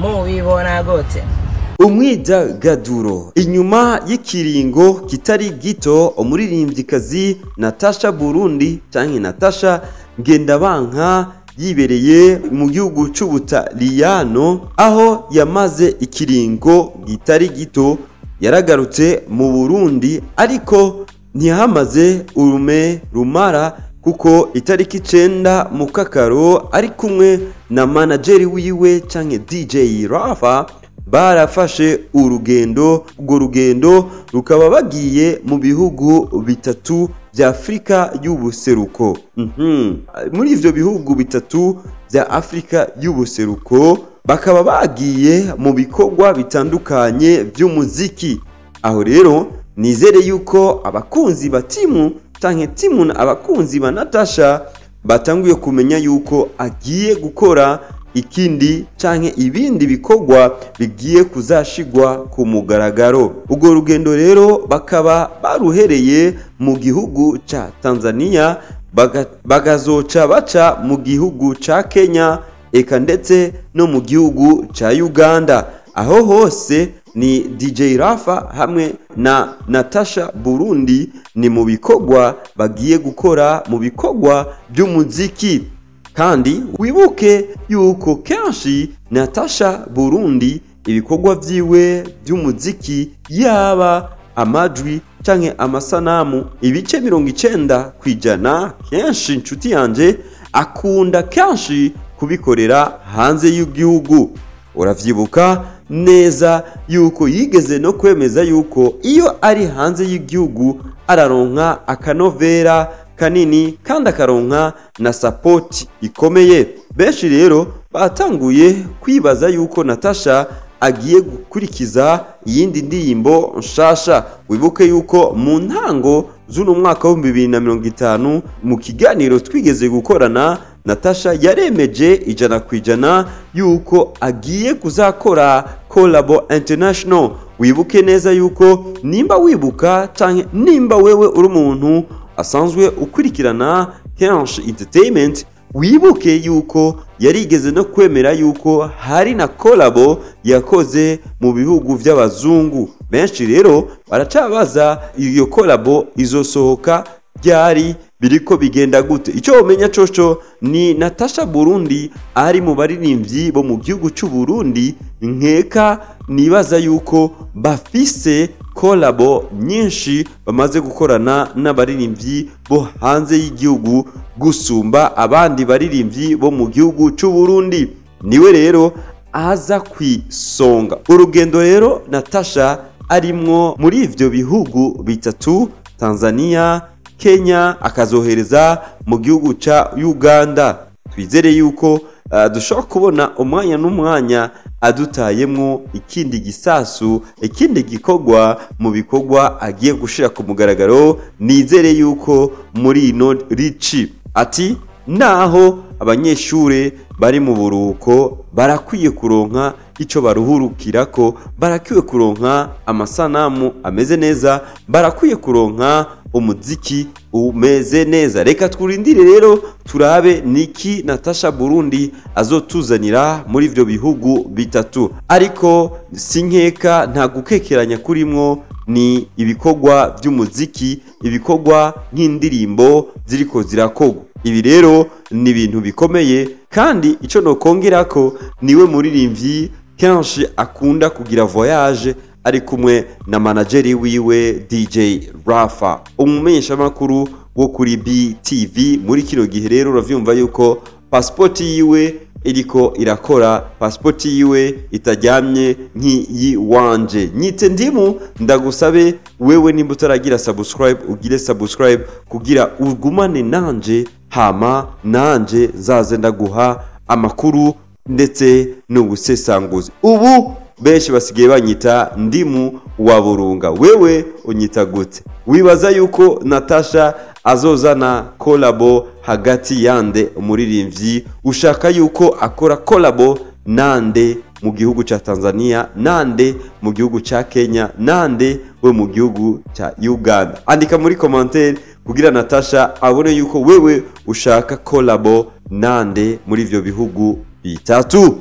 Mubibona gute? Umwidagaduro. Inyuma y'ikiringo kitari gito, umuririmbyikazi Natasha Burundi canke Natasha Ngendabanka yibereye mu gihugu c'Ubutaliyano, aho yamaze ikiringo kitari gito, yaragarutse mu Burundi, ariko ntiyahamaze urume rumara, kuko itariki 9 Mukakaro ari kumwe na manageri wiwe canke DJ Rafa barafashe urugendo. Urwo rugendo rukaba bagiye mu bihugu bitatu vya Afrika y'ubuseruko. Muri ivyo bihugu bitatu vya Afrika y'ubuseruko bakaba bagiye mu bikorwa bitandukanye vy'umuziki. Aho rero nizere yuko abakunzi ba timu canke timu abakunzi ba Natasha batanguye kumenya yuko agiye gukora ikindi canke ibindi bikorwa bigiye kuzashigwa ku mugaragaro. Ubwo rugendo rero bakaba baruhereye mu gihugu ca Tanzania, bagazoca baca mu gihugu ca Kenya, eka ndetse no mu gihugu ca Uganda. Aho hose ni DJ Rafa hamwe na Natasha Burundi ni mu bikorwa bagiye gukora, mu bikorwa by'umuziki. Kandi wibuke yuko kenshi Natasha Burundi ibikorwa vyiwe by'umuziki, yaba amajwi canke amasanamu, ibice 90% kenshi inshuti yanje akunda kenshi kubikorera hanze y'igihugu. Uravyibuka neza yuko yigeze no kwemeza yuko iyo ari hanze y'igihugu araronka akanovera kanini kandi akaronka na support ikomeye. Benshi rero batanguye kwibaza yuko Natasha agiye gukurikiza iyindi ndirimbo nshasha. Wibuke yuko mu ntango z'uno mwaka wa 2050 mu kiganiro twigeze gukorana, Natasha yaremeje 100% yuko agiye kuzakora collabo international. Wibuke neza yuko nimba wibuka canke nimba wewe uri umuntu asanzwe ukurikirana Kenshi Entertainment, wibuke yuko yarigeze no kwemera yuko hari na collabo yakoze mu bihugu vy'abazungu. Benshi rero baracabaza iyo collabo izosohoka ryari, biriko bigenda gute. Ico umenya coco ni Natasha Burundi ari mu baririmbyi bo mu gihugu c'u Burundi, nkeka nibaza yuko bafise collabo nyinshi bamaze gukorana n'abaririmbyi bo hanze y'igihugu gusumba abandi baririmbyi bo mu gihugu c'u Burundi. Niwe rero aza kwisonga. Urugendo rero Natasha arimwo muri ivyo bihugu bitatu, Tanzania, Kenya, akazohereza mu gihugu ca Uganda. Twizere yuko dushobora kubona umwanya n'umwanya adutayemwo ikindi gisasu, ikindi gikorwa mu bikorwa agiye gushira ku mugaragaro. Nizere yuko muri ino rici ati naho abanyeshure bari mu buruhuko barakwiye kuronka ico baruhurukirako, barakwiye kuronka amasanamu ameze neza, barakwiye kuronka umuziki umeze neza. Reka twurindire rero turabe niki Natasha Burundi azotuzanira muri ivyo bihugu bitatu. Ariko sinkeka nta gukekeranya kurimwo, ni ibikorwa by'umuziki, ibikorwa nk'indirimbo ziriko zirakogwa. Ibi rero ni ibintu bikomeye, kandi ico nokongerako niwe muririmvyi kenshi akunda kugira voyage ari kumwe na manageri wiwe DJ Rafa, umumenyeshamakuru wo kuri BTV. Muri kino gihe rero uravyumva yuko passport yiwe iriko irakora, passport yiwe itaryamye nk'iyiwanje. Nyite ndimu ndagusabe wewe nimba utaragira subscribe ugire subscribe kugira ugumane nanje, hama nanje nzaze ndaguha amakuru ndetse n'ubusesanguzi. Ubu benshi basigaye banyita ndimu wa Burunga, wewe unyita gute? Wibaza yuko Natasha azozana collabo hagati yande umuririmbyi? Ushaka yuko akora collabo nande mu gihugu ca Tanzania, nande mu gihugu ca Kenya, nande we mu gihugu ca Uganda? Andika muri commentaire kugira Natasha abone yuko wewe ushaka collabo nande muri ivyo bihugu bitatu.